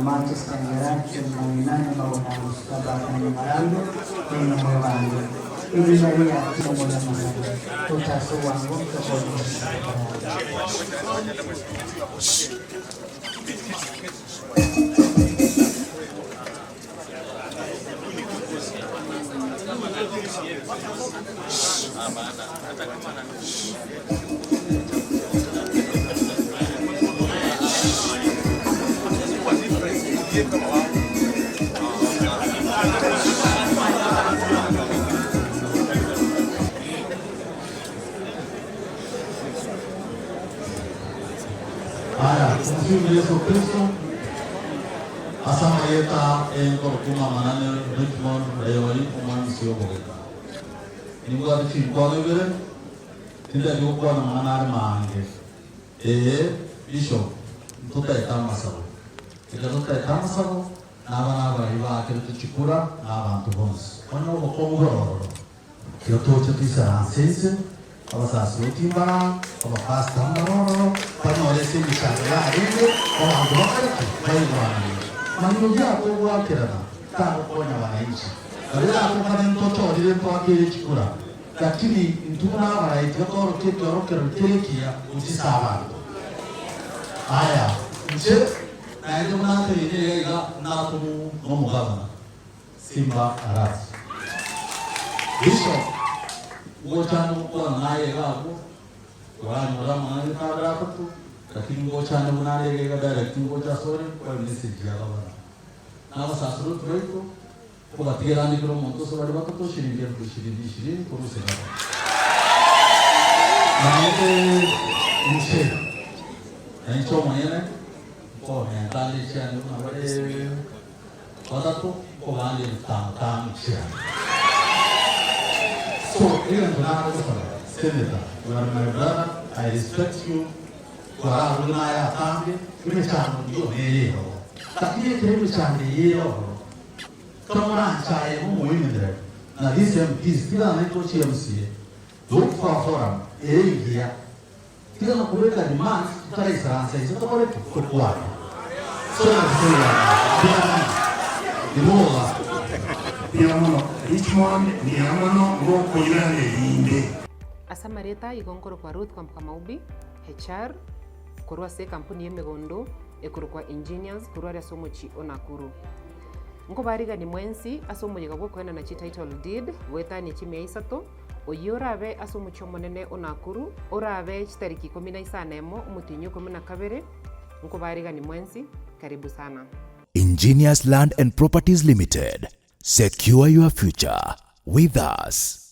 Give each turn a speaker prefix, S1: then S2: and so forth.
S1: Manchester, Nyaranche, Mang'ina, Nyamagona, Tabaka, Nyamarambe, na Nyamwebange. Erina ria Kimomo na Masaba, tocha ase obwango tokonye gosika barabwo.
S2: Aya, Omosingi Yeso Kristo, Ase amarieta enkorokwa ng'amanane Richmond Rayori omwang'isi obogeka. Nimbwate chinkwano ibere, tindati gokwana amang'ana are maange. Ee, Bishop, ntotaete amasabo. Ekero totaete amasabo, naba nabarai baakerete chikura na abanto bonsi. Onye obokong'u bore ororo, Tiga toche toisaranse inse, abasaserdoti mbare, abapastor mbare ororo, banyore ase emechando yarenge, abanto bakare ki? Baigwanane. Mani oria akogoakerana tagokonya wananchi. Nabo yatokane ntochorire ntoakeire chikura, lakini intwe buna abarai tiga toorokie ekeorokerero kere ekiya gochia ase abanto. Aya, inche naende buna nteneine iga iga natomu nomogabana. Simba Arati. Bishop, ngochande gokwana naye iga abwo, toranyore amang'ana gete abere atato, lakini ngochande buna are iga iga direct ngocha asore nkoe message ya gavana. Na abasaserdoti baito, nkobatigera ande kera omonto ase baria batato shilingi elfu ishirini ishirini korwa ase gavana. Naende inche, na inche omonyene, nkomenta ande chiane buna bare. Batato nkobande ebitano tano chiane. So egento nare gosaba Senator, you are my brother, I respect you, kwararure naye atambe, emechando ndiyo nere eroro. Lakini ekero emechando eye ere ororo, kamoranchaye momoimenere na these MPs, tiga naintwe tochie MCA, look for a forum ere engiya, Tiga nokobeka demands totaraisaransa inse tokore ki? Tokwane. So naki toigwane. Mbuya mono. Iboga.
S3: Mbuya mono Richmond, mbuya mono ngokoirana erinde.
S4: Ase amarieta igo nkorokwa Ruth Kwamboka Maubi, HR, korwa ase ekampuni y'emegondo ekorokwa Engineers korwa aria ase omochie o Nakuru. Nkobarigani mwensi ase omoyega bw'okoenana chititle deed goetania chimia isato, Oyio orabe ase omochie omonene o Nakuru, orabe chitariki ikomi na isano emo, omotienyi o ikomi na kabere, nkobaariganie mwensi, karibu sana.
S5: Engineers Land and Properties Limited, secure your future with us.